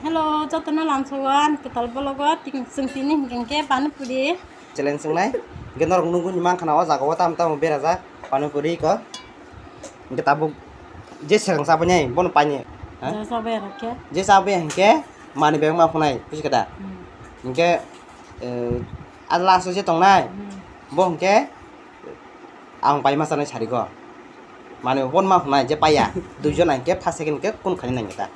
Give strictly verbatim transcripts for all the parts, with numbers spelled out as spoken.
Hello, jotono lamsogo ani kwtal vlog o. Tin-, chwng tini hinkhe hinkhe pani puri. Challenge wngnai. Hinkhe norok nugwi mankha na o jaga o tamo tamo berajak pani puri ko. Hinkhe tabuk je swkang chabainai bono paini. Ha? Je chabai rok khe. Je chabai hinkhe mani bebak ma phunai buji kha da. Hmm. Hinkhe, eh, a last o je tongnai. Hmm. Bo hinkhe Ang pai ma chanai sari go. Mane hwn ma hwnai je paiya. Duijon hinkhe first second khe kun khani nangya ta.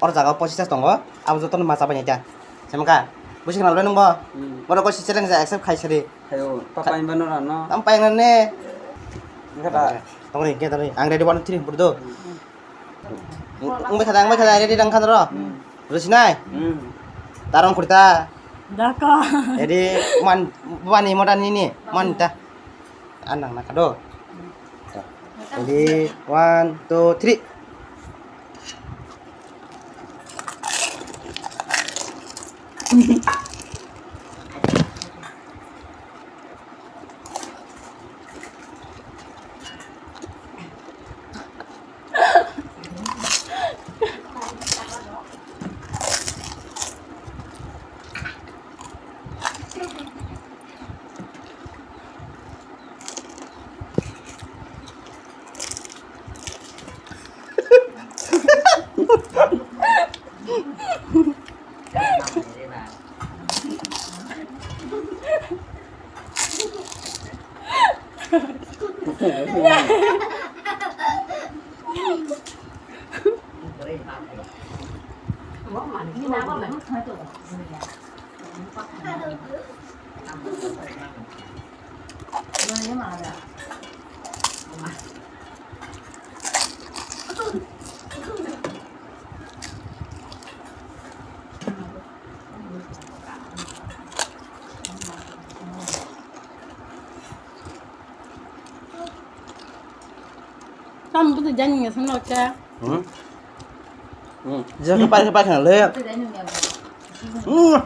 Or jaga pochis ta tongo. Abo jotono ma chabai nai ta. Semka. Busi khna le nungbo. Hmm. Borok ko si challenge accept khai sari. Hayo, pa pai ba nora no. Tam pai nang ne. Enggak ta. Tongri ke tongri. Ang ready one, two, three, bro do. Hmm. Wngbai khada, wngbai khada, ready rang khada ro. Hmm. Rwsinai? Hmm. Tarong kurta. Dako. Ready, man, bani moda nini, man ta. Anang na kado. Ready, one, two, three. Tam butuh janji nggak sama oke. Hmm? Hmm. Jangan pakai pakai le. Hmm.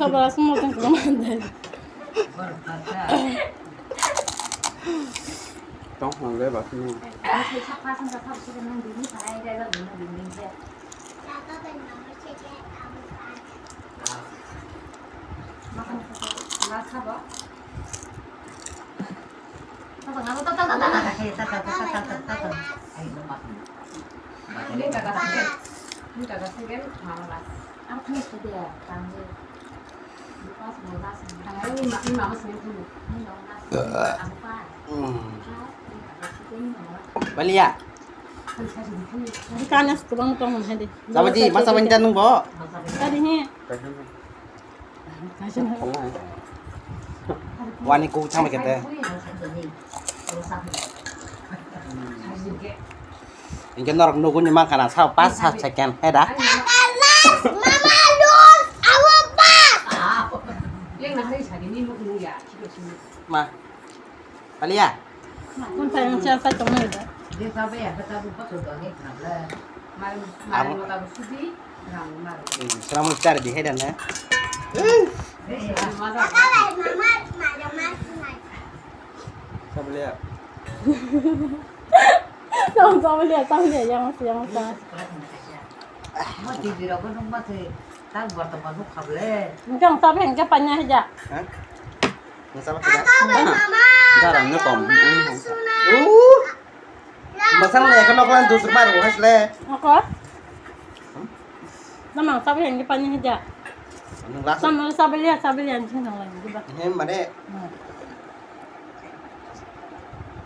Sabar asma tang kurang mandai. Tong hang le ba sini. Baliya. Kanas kubang tong hai de. Sabaji, masa bani tanung bo. Tadi he. Wani kuk chang kete. Ingke norok nuguni mankha na sa pas sat second he da. Ma. Palia. Kun sai ang siya sa tong nai da. Dia sampai ya, kita buka sudah ni kenapa? Malam, malam mau tahu sudi, malam malam. Selama cari di hedan ya. Palia. Tong tong liya, tong liya, yang masih, yang masih. Mau di biro gunung masih. Tak bertemu tuh kable. Engkang tapi engke panya aja. Hah? Nggak salah tidak. Darahnya kom. Uh. Basang le kan aku lanjut separuh hasle. Aku? Namang tapi engke panya aja. Nwng last. Sama sabaliya, sabaliya, ang sing nang lang, diba? He, mane. Hmm.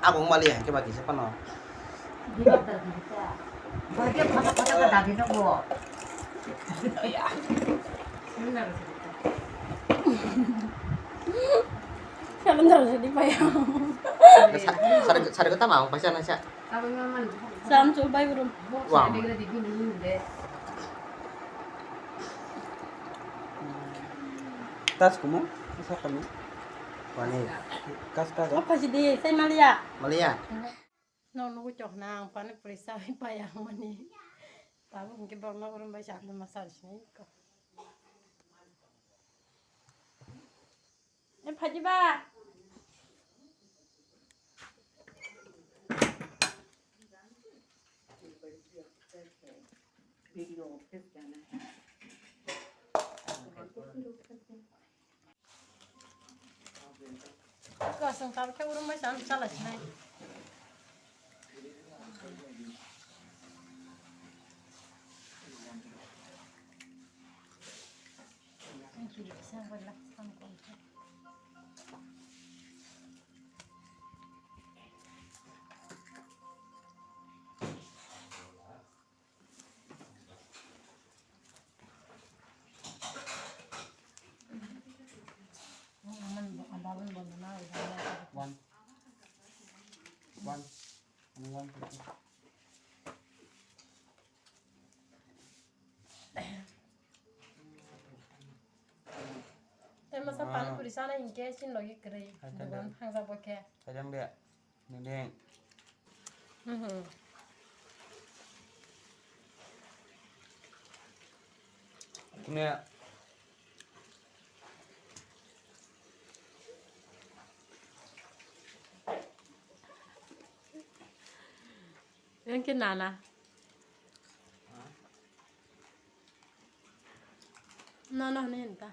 Abong maliya, hingke ba kisa pano. Diba, diba. Bahaya, bahaya, bahaya, bahaya, bahaya. Sebentar, sedih payah. Sa-, sari, sari ko tama, paisa na sa. Sam chul bai urum. Wah. Tas kumu, sa kami. Wani. Kas kas. Apa sih di, saya malia. Malia. No, nugu chok na, ang pani puri sawi payah mani. Tabu hingke bok no urum bai sa, ma sa sini ko. E phaji ba. Kasong tabuk khe urum bai sa, chala sinai. One. One. One, two, three. Tei masa pani puri sana hingke sin logi kwrwi. Hai, hai, dogan hai. Thangjak bo khe. Hai, jang de. Nini. Mhm. Kune. Yang ke nana. Nana ni enta.